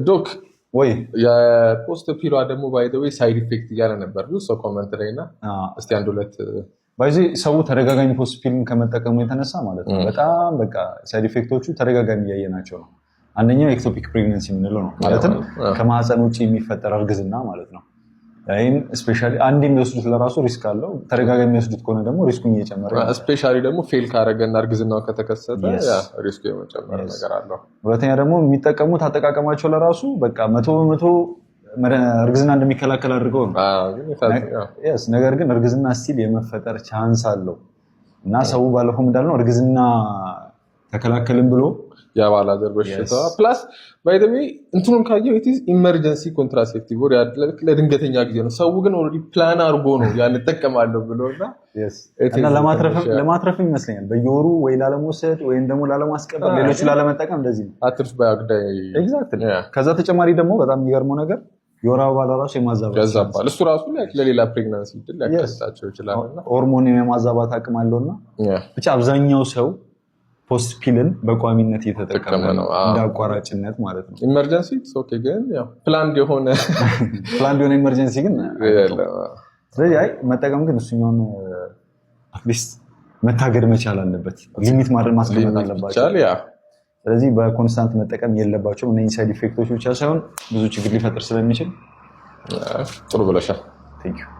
Doc ወይ የ post pill ኧ ደግሞ by the way side effect እያለ ነበር ብዙ ሰው comment ላይ እና እስቲ አንድ ሁለት። By the way ሰው ተደጋጋሚ post pill ን ከመጠቀሙ የተነሳ ማለት ነው በጣም በቃ side effect ኦቹ ተደጋጋሚ እያየናቸው ነው። አንደኛው ectopic pregnancy የምንለው ነው። ማለትም ከማህፀን ውጭ የሚፈጠር እርግዝና ማለት ነው። ይህም especially አንድ የሚወስዱት ለራሱ risk አለው። ተደጋጋሚ የሚወስዱት ከሆነ ደግሞ risk ኡን እየጨመረ ይመጣል። Especially ደግሞ fail ካረገና እርግዝናው ከተከሰተ risk ኡ የመጨመር ነገር አለው። ሁለተኛ ደግሞ የሚጠቀሙት አጠቃቀማቸው ለራሱ በቃ 100% እርግዝና እንደሚከላከል አድርገው ነው። ግን Yes፣ ነገር ግን እርግዝና still የመፈጠር chance አለው እና ሰው ባለፈው እንዳልነው እርግዝና ተከላከልን ብሎ የአባላዘር በሽታ። Plus by the way እንትኑን ካየው it's emergency contraceptive፣ ለድንገተኛ ጊዜ ነው። ሰው ግን already plan አድርጎ ነው ያን እጠቀማለሁ ብሎ እና እና ለማትረፍም ይመስለኛል በየወሩ ወይ ላለመውሰድ ወይም ደግሞ ላለማስቀበር፣ ሌሎቹ ላለመጠቀም እንደዚህ ነው። አትርፍ ባይ። Exactly። ከዛ ተጨማሪ ደግሞ በጣም የሚገርመው ነገር የወር አበባ ለራሱ የማዛባት ያዛባል። እሱ ራሱ ለሌላ pregnancy እድል ሊያጋልጣቸው ይችላል። እና ሆርሞን የማዛባት አቅም አለውና ብቻ አብዛኛው ሰው post pill ን በቋሚነት እየተጠቀመ ነው፣ እንደ አቋራጭነት ማለት ነው። Emergency okay፣ ግን ያው planned የሆነ Planned የሆነ emergency ግን፣ ስለዚህ አይ መጠቀም ግን እሱኛውን at least መታገድ መቻል አለበት። Limit ማድረግ ማስቀመጥ አለባቸው። ስለዚህ በ constant መጠቀም የለባቸውም። እነዚህ side effect ኦች ብቻ ሳይሆን ብዙ ችግር ሊፈጥር ስለሚችል። ጥሩ ብለሻል። Thank you.